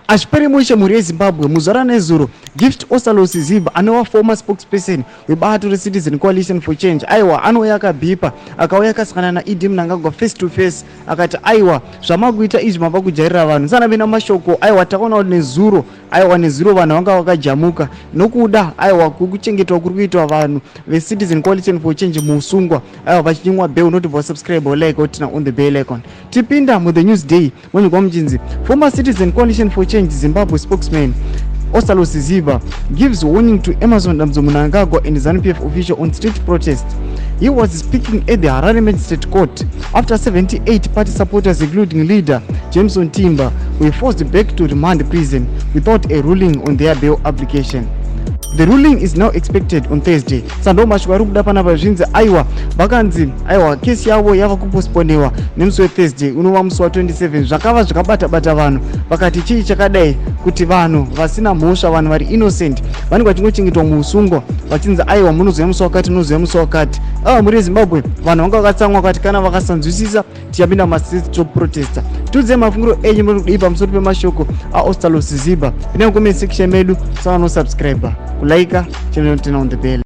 Hazviperi mushe, mhuri yeZimbabwe. Muzuva ranezuro, Gift Ostallos Siziba, anova former spokesperson webato reCitizen Coalition for Change, aiwa, anouya akabhipa, akauya akasangana naED Mnangagwa face to face, akati, "Aiwa, zvamakuita izvi mava kujairira vanhu." Sanapinda mashoko. Aiwa, takaona kuti nezuro, aiwa, nezuro vanhu vanga vakajamuka nokuda, aiwa, kuchengetwa kuri kuitwa vanhu veCitizen Coalition for Change muusungwa, aiwa, vachinyimwa bail. Unotibva wasubscribe, like, oturn on the bell icon. Tipinda muThe News Day, monyorwa muchinzi former Citizen Coalition for Change Zimbabwe spokesman Ostallos Siziba gives warning to Emmerson Dambudzo Mnangagwa and ZANU-PF official on street protest. He was speaking at the Harare Magistrate Court after 78 party supporters, including leader Jameson Timba, were forced back to remand prison without a ruling on their bail application. The ruling is now expected on Thursday. Sando mashoko ari kubuda panapa. Zvinzi, aiwa, vakanzi, aiwa, kesi yavo yava kupostponewa nemusi weThursday, unova musi wa27. Zvakava zvakabata-bata vanhu, vakati chii chakadai kuti vanhu vasina mhosva, vanhu vari innocent, vanenge vachingochengetwa muusungwa, vachinzi, aiwa, munozoya musi wakati, munozoya musi wakati. Ava mhuri yeZimbabwe, vanhu vanga vakatsamwa, vakati kana vakasanzwisisa, tichapinda mumastreets toprotesta. Tiudzei mafungiro enyu, muri kudii pamusoro pemashoko aOstallos Siziba? Pinai mucomment section medu, saka nosubscribe, kulike channel, turn on the bell.